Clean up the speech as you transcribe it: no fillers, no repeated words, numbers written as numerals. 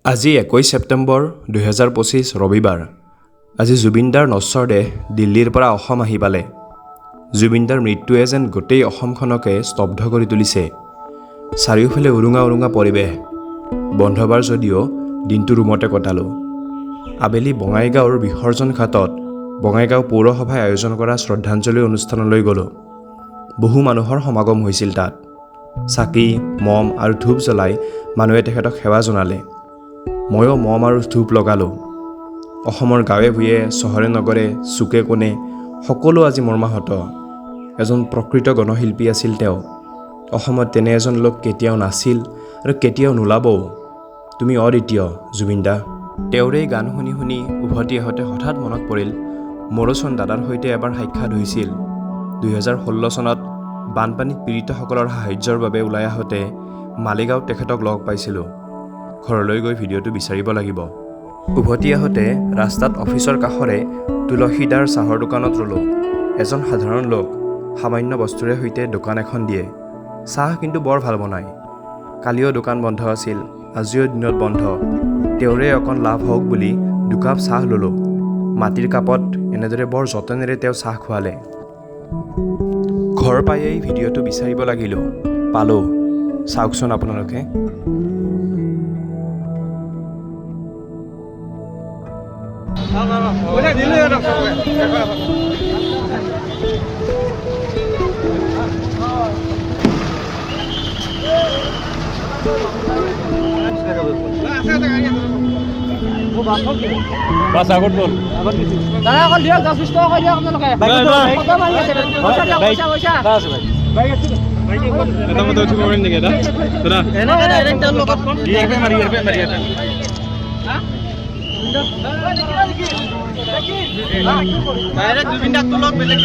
আজি 21 ছেপ্টেম্বৰ 2025 ৰবিবাৰ। আজি জুবিনদাৰ নশ্বৰ দেহ দিল্লীৰ পৰা অসম আহি পালে। জুবিনদাৰ মৃত্যুৱে যেন গোটেই অসমখনকে স্তব্ধ কৰি তুলিছে। চাৰিওফালে উৰুঙা উৰুঙা পৰিৱেশ। বন্ধবাৰ যদিও দিনটো ৰুমতে কটালোঁ। আবেলি বঙাইগাঁৱৰ বিসৰ্জন ঘাটত বঙাইগাঁও পৌৰসভাই আয়োজন কৰা শ্ৰদ্ধাঞ্জলি অনুষ্ঠানলৈ গ'লোঁ। বহু মানুহৰ সমাগম হৈছিল তাত। চাকি, মম আৰু ধূপ জ্বলাই মানুহে তেখেতক সেৱা জনালে। ময়ো মম আৰু ধূপ লগালোঁ। অসমৰ গাঁৱে ভূঞে, চহৰে নগৰে, চুকে কোণে সকলো আজি মৰ্মাহত। এজন প্ৰকৃত গণশিল্পী আছিল তেওঁ। অসমত তেনে এজন লোক কেতিয়াও নাছিল আৰু কেতিয়াও নোলাবও। তুমি অদ্বিতীয় জুবিন দা। তেওঁৰেই গান শুনি শুনি উভতি আহোঁতে হঠাৎ মনত পৰিল, মোৰোচোন দাদাৰ সৈতে এবাৰ সাক্ষাৎ হৈছিল। 2016 চনত বানপানীত পীড়িতসকলৰ সাহায্যৰ বাবে ওলাই আহোঁতে মালিগাঁৱত তেখেতক লগ পাইছিলোঁ। ঘৰলৈ গৈ ভিডিঅ'টো বিচাৰিব লাগিব। উভতি আহোঁতে ৰাস্তাত অফিচৰ কাষৰে তুলসীদাৰ চাহৰ দোকানত ৰ'লোঁ। এজন সাধাৰণ লোক সামান্য বস্তুৰে সৈতে দোকান এখন দিয়ে। চাহ কিন্তু বৰ ভাল বনায়। কালিও দোকান বন্ধ আছিল, আজিও দিনত বন্ধ। তেওঁৰে অকণ লাভ হওক বুলি দুকাপ চাহ ল'লোঁ। মাটিৰ কাপত এনেদৰে বৰ যতনেৰে তেওঁ চাহ খুৱালে। ঘৰ পায়েই ভিডিঅ'টো বিচাৰিব লাগিলোঁ। পালোঁ, চাওকচোন আপোনালোকে। বাছ আগত বল। দাদা, অকল দিয়ক, 10-20 টকা দিয়ক আপোনালোকে। কত মাৰি আছে? পইচা দিয়ক, পইচা, পইচা। এটা মতে উঠিব পাৰিম নেকি এটা দাদা? ইয়াৰ মাৰি, ইয়াৰ মাৰি, ইয়াৰ। ডাইৰেক্ট জুবিন দাক তোলক, বেলেগ।